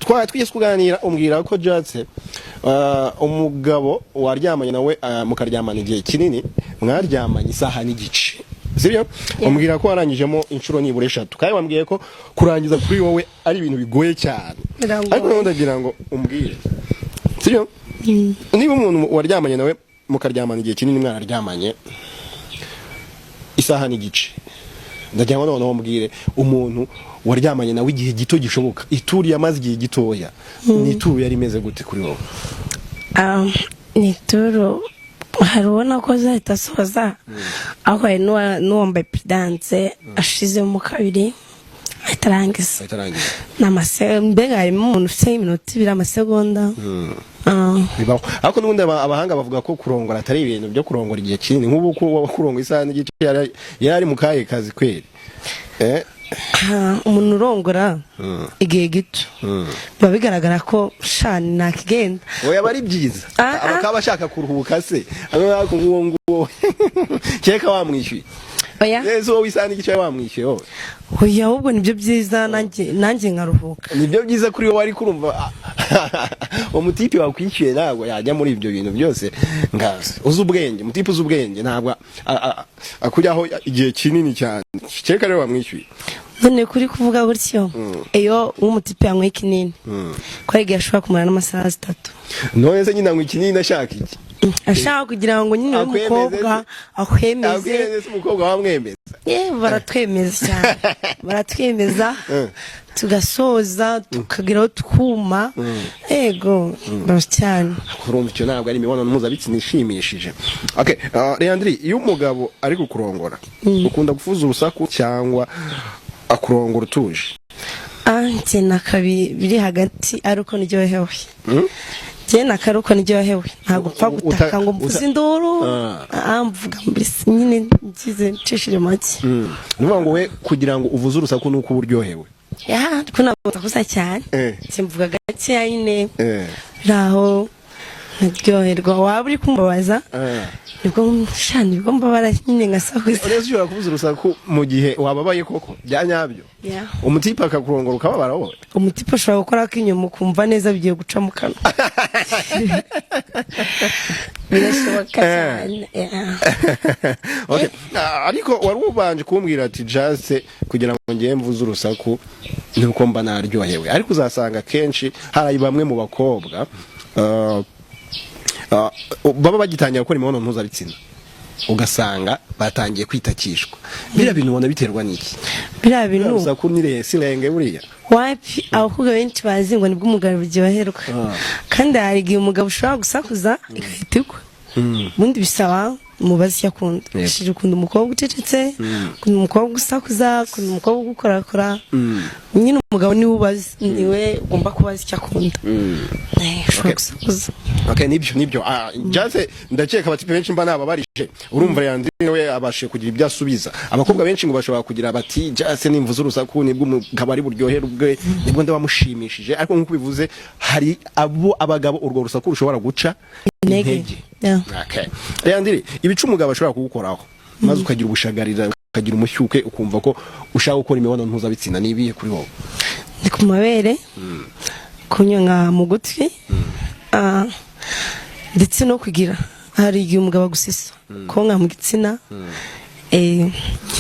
Twari twigeze kuganira, umbwira ko Jatse umugabo waryamanye nawe, mukaryamana igihe kinini, mwaryamanye isaha n'igice, sibyo? Umbwira ko warangijemo inshuro nibura eshatu, kandi wambwiye ko kurangiza kuri wowe ari ibintu bigoye cyane. Biragoye. Ariko noneho ndagira ngo umbwire, sibyo, niba umuntu waryamanye nawe mukaryamana igihe kinini, mwararyamanye isaha n'igice, ndagira ngo noneho mbwire umuntu waryamanye nawe igihe gito gishoboka, ituru yamaze igihe gitoya, ni ituru yari imeze gute kuri wowe? Ah, ni ituru hari ubona ko azahita asoza, ariko hari n'uwambaye prudence ashizemo kabiri ahita arangiza. Ahita arangiza. Ni mbega harimo umuntu ufite iminota 2, amasegonda. Ah. Bibaho, ariko n'ubundi abahanga bavuga ko kurongora atari ibintu byo kurongora igihe kinini. Nk'ubu ko kurongora isaha n'igice, yari ari mu kahe kazi kweri? Ah, umuntu urongora igihe gito biba bigaragara ko shani ntakigenda. Oya, aba ari byiza. Ah, ah. Bakaba bashaka kuruhuka se, ariko nk'uwo nguwo kereka wamwishyuye. Oya. Ese wowe isaha n'igice wamwishyuye wowe? Oya, ahubwo nibyo byiza, nanjye nkaruhuka. Nibyo byiza kuri wowe, ariko urumva umutipe wakwishyuye ntabwo yajya muri ibyo bintu byose. Ngazi uzi ubwenge, umutipe uzi ubwenge ntabwo akujyaho igihe kinini cyane, kereka rero wamwishyuye. None kuri kuvuga gutyo, iyo nk'umutipe yanyweye ikinini, ko hari igihe ashobora kumara n'amasaha 3. None se nyine anywa ikinini ashaka iki? Ashaka kugira ngo nyine Akwemeze umukobwa se? akwemeze. Akwemeze se? Umukobwa wamwemeza? Ye, baratwemeza cyane, baratwemeza, tugasoza tukageraho tukuma, yego cyane. Urumva icyo ntabwo ari imibonano mpuzabitsina ishimishije. Okay, Leandri, iyo umugabo ari kukurongora, ukunda gufuza urusaku cyangwa akurongora utuje? Ah, njye nakabi biri hagati, ari uko ndyohewe. Njye nakari uko ndyohewe, ntabwo mpfa gutaka ngo mvuze induru. Ah, mvuga mbese nyine ngize ncishije make. Ni ukuvuga ngo we kugira ngo uvuze urusaku ni uko uba uryohewe? Ya, ariko ntabwo nsakuza cyane. Njye mvuga gakeya nyine, biri aho nkaryoherwa. Waba uri kumbabaza, nibwo sha, nibwo mbabara nyine ngasakuza. Rero ushobora kuvuza urusaku mu gihe wababaye koko bya nyabyo? Ya. Umutipe akakurongora ukababara wowe? Umutipe ushobora gukora ak'inyuma ukumva neza bigiye guca mu kanwa, birashoboka cyane. Yeah. Okay. Ah, ariko wari ubanje kumbwira ati jase kugira ngo ngiye mvuze urusaku nuko mba naryohewe, ariko uzasanga kenshi hari bamwe mu bakobwa baba bagitangira gukora imibonano mpuzabitsina, ugasanga batangiye kwitakishwa. Biriya bintu ubona biterwa n'iki? Biriya bintu Urusaku ni sirenge buriya. Wapi, abakobwa benshi bazi ngo nibwo umugabo uryoherwa, kandi hari igihe umugabo ushobora gusakuza igahita igwa. Ubundi bisaba umubazi icyo akunda. Shira ukunda umukobwa ucecetse, ukunda umukobwa usakuza, ukunda umukobwa ugukorakora. Nyine umugabo niwe ubazi, niwe ugomba kubaza icyo akunda. Ushobora gusakuza. Okay, nibyo. Ah, jase ndakeka abatipe benshi mba nababarije. Urumva Leandrine we abashije kugira ibyo asubiza. Abakobwa benshi ngo bashobora kugira bati jase nimvuze urusaku nibwo umugabo ari buryohere ubwe, nibwo ndabamushimishije. Ariko nkuko bivuze, hari abo abagabo urwo rusaku rushobora guca intege. Intege. Yeah. Okay. Leandrine, ibice umugabo ashobora kugukoraho maze ukagira ubushagarira, ukagira umushyuke, ukumva ko ushaka gukora imibonano mpuzabitsina, ni ibihe kuri wowe? Ni ku mabere, kunywa mu gutwi, ndetse no kugira, hari igihe umugabo agusisa konka mu gitsina, nyine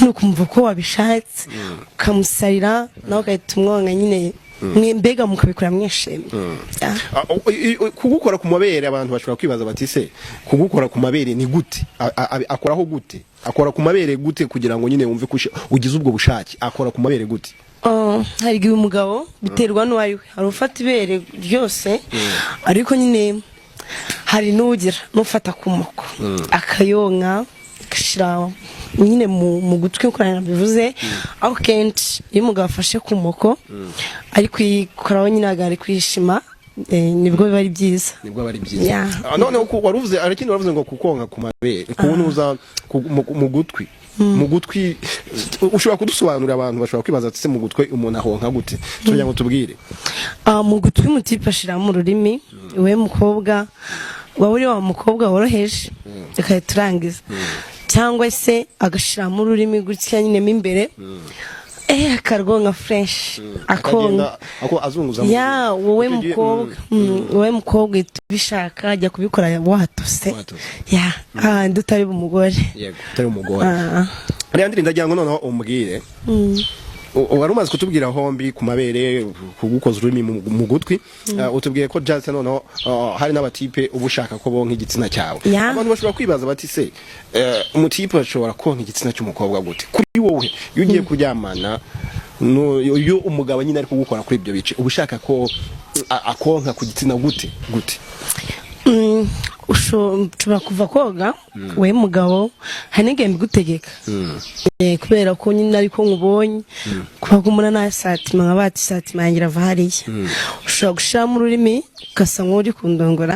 ukumva ko wabishatse, ukamusarira nawe ugahita umwonka nyine, mbega mukabikora mwishimye. Yeah. Ah, kugukora ku mabere, abantu bashobora kwibaza bati se kugukora ku mabere ni gute? Akoraho gute? Akora ku mabere gute kugira ngo nyine wumve ko ugize ubwo bushake? Akora ku mabere gute? Oh, hari igihe umugabo, biterwa n'uwo ari we, hari ufata ibere ryose, ariko nyine hari n'ugira n'ufata ku moko akayonka, agashyira nyine mu gutwi nk'uko nabivuze. Aho kenshi iyo umugabo afashe ku moko ari kuyikoraho nyine, ari kwishima, nibwo biba ari byiza. Nibwo aba ari byiza. Yeah. Ah, noneho wari uvuze, hari ikindi waravuze ngo kukonka ku mabere, kunuza mu gutwi. Ushobora kudusobanurira? Abantu bashobora kwibaza ati se mu gutwi umuntu ahonka gute? Tugira ngo tubwire. Ah, mu gutwi umutipe ashiramo ururimi, we mukobwa waba uri wa mukobwa woroheje ugahita urangiza, cyangwa se agashiramo ururimi gutya nyine mo imbere. Akarwonka fresh, akonka. Akagenda ako azunguza mu Ya, wowe Icyo gihe, mukobwa, wowe mukobwa uhita ubishaka, jya kubikora watose. Watose. Ya, ahandi utari umugore. Yego, utari umugore. Ah. Leandrine, ndagira ngo noneho umbwire. Wari umaze kutubwira hombi ku mabere, kugukoza ururimi mu gutwi. Utubwiye ko just noneho hari n'abatipe uba ushaka ko bonka igitsina cyawe. Abantu bashobora kwibaza bati: "Se umutipe ashobora konka igitsina cy'umukobwa gute?" Kuri wowe, iyo ugiye kuryamana iyo umugabo nyine ari kugukora kuri ibyo bice, uba ushaka ko akonka ku gitsina gute gute? Ushobora kuva koga, we mugabo, hari n'igihe mbigutegeka. Kubera ko nyine ariko nkubonye kuba kumuna nta satima, nka bati satima yanjye irava hariya, ushobora gushiramo ururimi ugasa nk'uri kundongora.